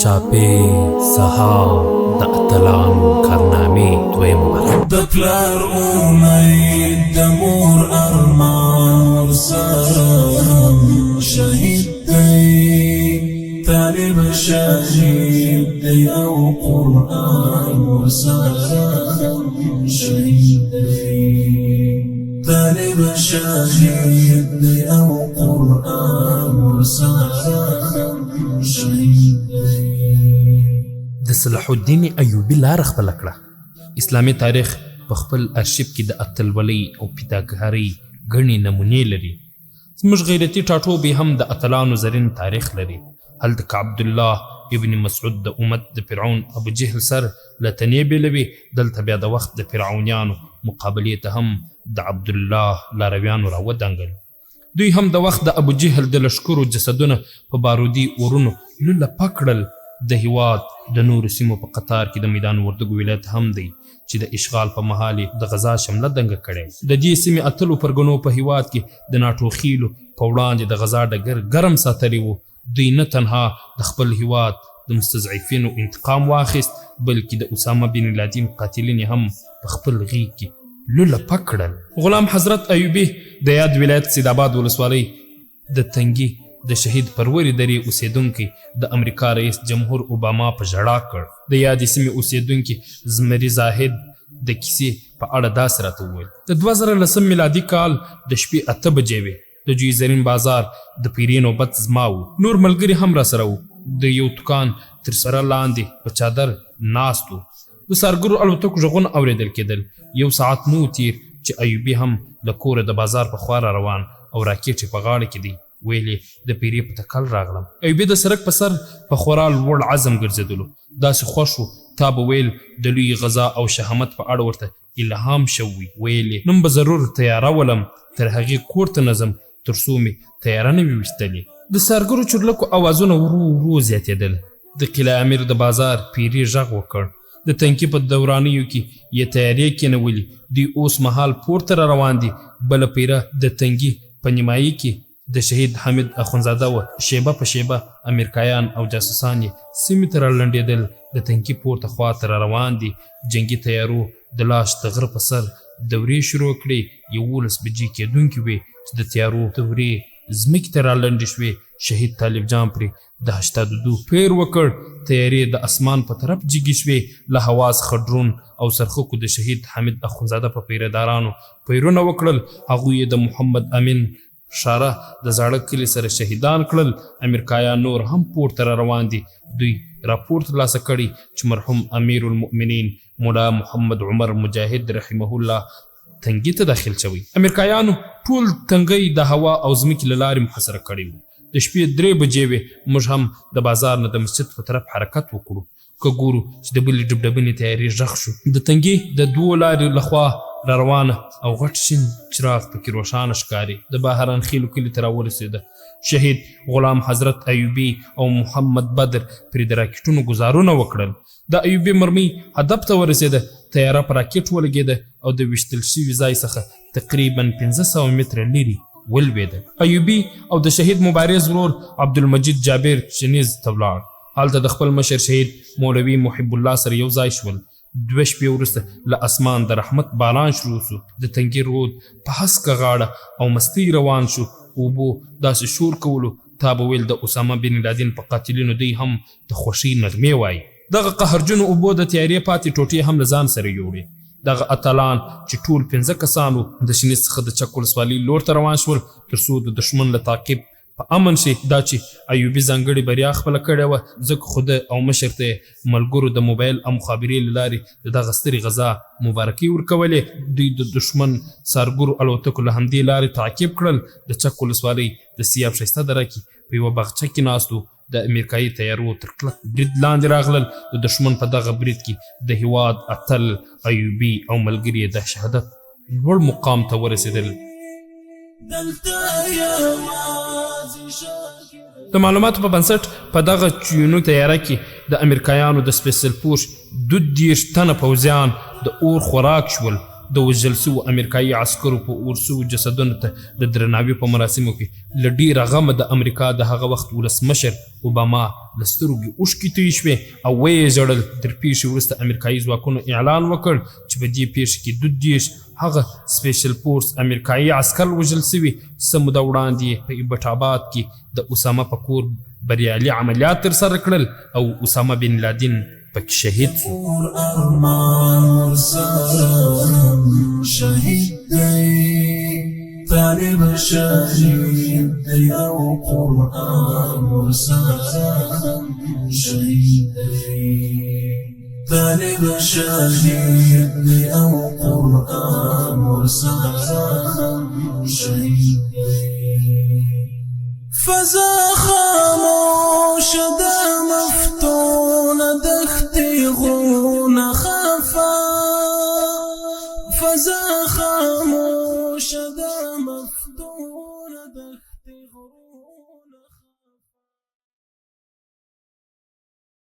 چاپې سهار د اتلانو کارنامې دویمه برخه. د پلار امید د مور ارمان ورسره هم شهید دی، طالب شهید دی او قرآن ورسره هم شهید دی، طالب شهید دی او قرآن ورسره هم شهید دی. د صلاح الدین ایوبي لاره خپله کړه. اسلامي تاریخ په خپل ارشیف کې د اتلولۍ او فداکارۍ ګڼې نمونې لري. زموږ غیرتي ټاټوبی هم د اتلانو زرین تاریخ لري. هلته که عبدالله ابن مسعود د امت د فرعون ابو جهل سر له تنې بېلوي، دلته بیا د وخت د فرعونیانو مقابلې ته هم د عبدالله لارویانو را ودانګل. دوی هم د وخت د ابوجهل د لښکرو جسدونه په بارودي اورونو لولپه کړل. د هیواد د نورو سیمو په قطار کې د میدان وردګو ولایت هم دی چې د اشغال په مهال یې د غزا شمله دنګه کړې وه. د دې سیمې اتلو پرګنو په هیواد کې د ناټوخیلو په وړاندې د غزا ډګر ګرم ساتلی و. دوی نه تنها د خپل هیواد د مستضعفینو انتقام واخیست، بلکې د اسامه بن لادین قاتلین یې هم په خپل غیږ کې لولپه کړل. غلام حضرت ایوبي د یاد ولایت سیدآباد ولسوالۍ د تنګي د شهید پرورې درې اوسېدونکی د امریکا رئیس جمهور اوباما په ژړا کړ. د یادې سیمې اوسېدونکي زمري زاهد د کیسې په اړه داسې راته وویل. د 2010 میلادي کال د شپې 8 بجې وې، د جوی زرین بازار د پیرې نوبت زما و، نور ملګري هم راسره وو. د یو دوکان تر سره لاندې په چادر ناست وو. د څارګرو الوتکو غږونه اورېدل کېدل. یو ساعت نه و تېر چې ایوبي هم له کوره د بازار په خوا را روان او راکټ یې په غاړه کې دی. ویل یې د پیرې په تکل راغلم. ایوبي د سرک په سر په خورا لوړ عزم ګرځېدلو. داسې خوښ و، تا به ویل د لویې غزا او شهامت په اړه ورته الهام شوی. ویل یې نن به ضرور طیاره ولم، تر هغې کور ته نه ځم تر څو مې طیاره نه وي ویشتلې. د څارګرو چورلکو اوازونه ورو ورو زیاتېدل. د قلعه امیر د بازار پیري غږ وکړ. د تنکي په دورانیو کې یې طیارې کېنولي، دوی اوس مهال پورته را روان دي. بله پیره د تنګي په نیمایي کې د شهید حامد اخندزاده وه. شېبه په شېبه امریکایان او جاسوسان یې سیمې ته رالنډېدل. د تنکي پورته خوا ته را روان دي. جنګي طیارو د لاش د غره په سر دورې شروع کړې. 11 بجې کېدونکې وې چې د طیارو دورې ځمکې ته رالنډې شوې. شهید طالب جان پرې د 82 پیر وکړ. طیارې د اسمان په طرف جګې شوې. له هوا څخه ډرون او څرخکو د شهید حامد اخندزاده په پیره دارانو پیرونه وکړل. هغوی یې د محمد امین ښاره د زاړه کلي سره شهیدان کړل. امریکایان نور هم پورته را روان دي. دوی راپور ترلاسه کړی چې مرحوم امیر المؤمنین ملا محمد عمر مجاهد رحمه الله تنګي ته داخل شوی. امریکایانو ټول تنګی د هوا او ځمکې له لارې محاصره کړی و. د شپې 3 بجې وې، موږ هم د بازار نه د مسجد په طرف حرکت وکړو. که ګورو چې د بلې ډبډبنې تیارې غږ شو. د تنګي د دوو لارې له خوا را روانه او غټ شین چراغ پکې روښانه ښکاري. د بهران خېلو کلي ته راورسېده. شهید غلام حضرت ایوبي او محمد بدر پرې د راکټونو ګزارونه وکړل. د ایوبي مرمۍ هدف ته ورسېده، طیاره په راکټ ولګېده او د ویشتل شوي ځای څخه تقریبا 500 متره لرې ولوېده. ایوبي او د شهید مبارز ورور عبدالمجید جابر شنیز ته ولاړ. هلته د خپل مشر شهید مولوي محب الله سره یو ځای شول. 2 شپې وروسته له اسمان د رحمت باران شروع شو. د تنګي رود په هسکه غاړه او مستۍ روان شو. اوبو داسې شور کولو، تا به ویل د اسامه بن لادن په قاتلینو دوی هم د خوښۍ نغمې وایي. دغه قهرجنو اوبو د تیارې پاتې ټوټې هم له ځان سره یوړې. دغه اتلان چې ټول 5 کسان وو، د شنیز څخه د چک ولسوالۍ لور ته روان شول تر څو د دښمن له تعقیب په امن شي. دا چې ایوبي ځانګړې بریا خپله کړې وه، ځکه خو ده او مشر ته یې ملګرو د موبایل او مخابرې له لارې د دغه سترې غزا مبارکۍ ورکولې. دوی د دښمن څارګرو الوتکو له همدې لارې تعقیب کړل. د چک ولسوالۍ د سیاب ښایسته دره کې په یوه باغچه کې ناست وو. د امریکایي طیارو تر کلک برید لاندې راغلل. د دښمن په دغه برید کې د هیواد اتل ایوبي او ملګري یې د شهادت لوړ مقام ته ورسېدل. د معلوماتو په بنسټ په دغه چیونو طیاره کې د امریکایانو د سپیشل فورس 32 تنه پوځیان د اور خوراک شول. د وژل سوو امریکایي عسکرو په اور سوو جسدونو ته د درناوي په مراسمو کې له ډېره غمه د امریکا د هغه وخت ولسمشر اوباما له سترګو اوښکې تویې شوې او ویې ژړل. تر پېښې وروسته امریکایي ځواکونو اعلان وکړ چې په دې پېښه کې 32 هغه سپېشل فورس امریکایي عسکر وژل شوي چې څه موده وړاندې یې په ایبټ آباد کې د اسامه په کور بریالي عملیات ترسره کړل او اسامه بن لادن پکې شهید شو. ارمان ورسره هم شهید دی طالب شهید دی او قرآن ورسره هم شهید دی طالب شهید دی او قرآن ورسره هم شهید دی فضا خاموش